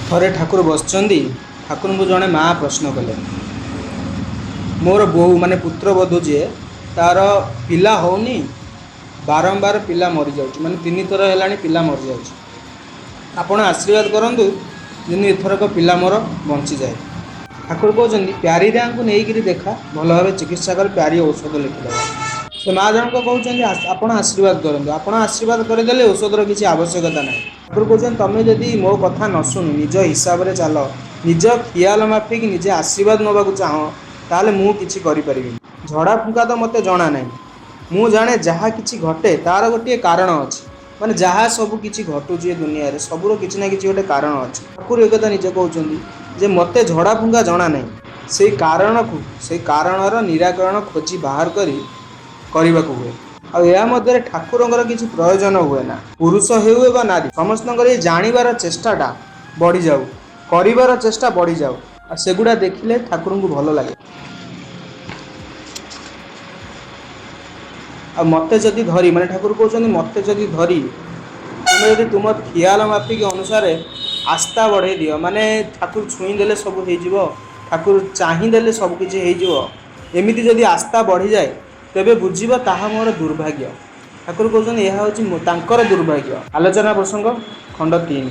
ଥରେ ଠାକୁର ବସିଛନ୍ତି। ଠାକୁରଙ୍କୁ ଜଣେ ମା ପ୍ରଶ୍ନ କଲେ, ମୋର ବୋହୂ ମାନେ ପୁତ୍ରବଧୂ ଯିଏ, ତାର ପିଲା ହେଉନି, ବାରମ୍ବାର ପିଲା ମରିଯାଉଛି, ମାନେ 3 ଥର ହେଲାଣି ପିଲା ମରିଯାଉଛି। ଆପଣ ଆଶୀର୍ବାଦ କରନ୍ତୁ ଯେମିତି ଏଥରକ ପିଲା ମୋର ବଞ୍ଚିଯାଏ। ଠାକୁର କହୁଛନ୍ତି, ପ୍ୟାରୀଦାଙ୍କୁ ନେଇକିରି ଦେଖା, ଭଲ ଭାବେ ଚିକିତ୍ସା କରି ପ୍ୟାରୀ ଔଷଧ ଲେଖିଦେବ। ସେ ମା ଜଣକ କହୁଛନ୍ତି, ଆପଣ ଆଶୀର୍ବାଦ କରନ୍ତୁ, ଆପଣ ଆଶୀର୍ବାଦ କରିଦେଲେ ଔଷଧର କିଛି ଆବଶ୍ୟକତା ନାହିଁ। ଠାକୁର କହୁଛନ୍ତି, ତମେ ଯଦି ମୋ କଥା ନ ଶୁଣି ନିଜ ହିସାବରେ ଚାଲ, ନିଜ ଖିଆଲ ମାଫିକ ନିଜେ ଆଶୀର୍ବାଦ ନେବାକୁ ଚାହଁ, ତାହେଲେ ମୁଁ କିଛି କରିପାରିବିନି। ଝଡ଼ା ଫୁଙ୍କା ତ ମୋତେ ଜଣା ନାହିଁ। ମୁଁ ଜାଣେ ଯାହା କିଛି ଘଟେ ତାର ଗୋଟିଏ କାରଣ ଅଛି। ମାନେ ଯାହା ସବୁ କିଛି ଘଟୁଛି ଏ ଦୁନିଆରେ, ସବୁର କିଛି ନା କିଛି ଗୋଟେ କାରଣ ଅଛି। ଠାକୁର ଏକଥା ନିଜେ କହୁଛନ୍ତି ଯେ ମୋତେ ଝଡ଼ା ଫୁଙ୍କା ଜଣା ନାହିଁ। ସେଇ କାରଣକୁ, ସେଇ କାରଣର ନିରାକରଣ ଖୋଜି ବାହାର କରି କରିବାକୁ ହୁଏ। ଆଉ ଏହା ମଧ୍ୟରେ ଠାକୁରଙ୍କର କିଛି ପ୍ରୟୋଜନ ହୁଏ ନା। ପୁରୁଷ ହେଉ ବା ନାରୀ, ସମସ୍ତଙ୍କର ଏଇ ଜାଣିବାର ଚେଷ୍ଟାଟା ବଢ଼ିଯାଉ, କରିବାର ଚେଷ୍ଟା ବଢ଼ିଯାଉ। ଆଉ ସେଗୁଡ଼ା ଦେଖିଲେ ଠାକୁରଙ୍କୁ ଭଲ ଲାଗେ। ଆଉ ମୋତେ ଯଦି ଧରି, ମାନେ ଠାକୁର କହୁଛନ୍ତି, ମୋତେ ଯଦି ଧରି ତୁମେ ଯଦି ତୁମ ଖିଆଲ ମାଫିକ ଅନୁସାରେ ଆସ୍ଥା ବଢ଼େଇ ଦିଅ, ମାନେ ଠାକୁର ଛୁଇଁ ଦେଲେ ସବୁ ହେଇଯିବ, ଠାକୁର ଚାହିଁଦେଲେ ସବୁ କିଛି ହେଇଯିବ, ଏମିତି ଯଦି ଆସ୍ଥା ବଢ଼ିଯାଏ, ତେବେ ବୁଝିବ ତାହା ମୋର ଦୁର୍ଭାଗ୍ୟ। ଠାକୁର କହୁଛନ୍ତି, ଏହା ହେଉଛି ତାଙ୍କର ଦୁର୍ଭାଗ୍ୟ। ଆଲୋଚନା ପ୍ରସଙ୍ଗ ଖଣ୍ଡ 3।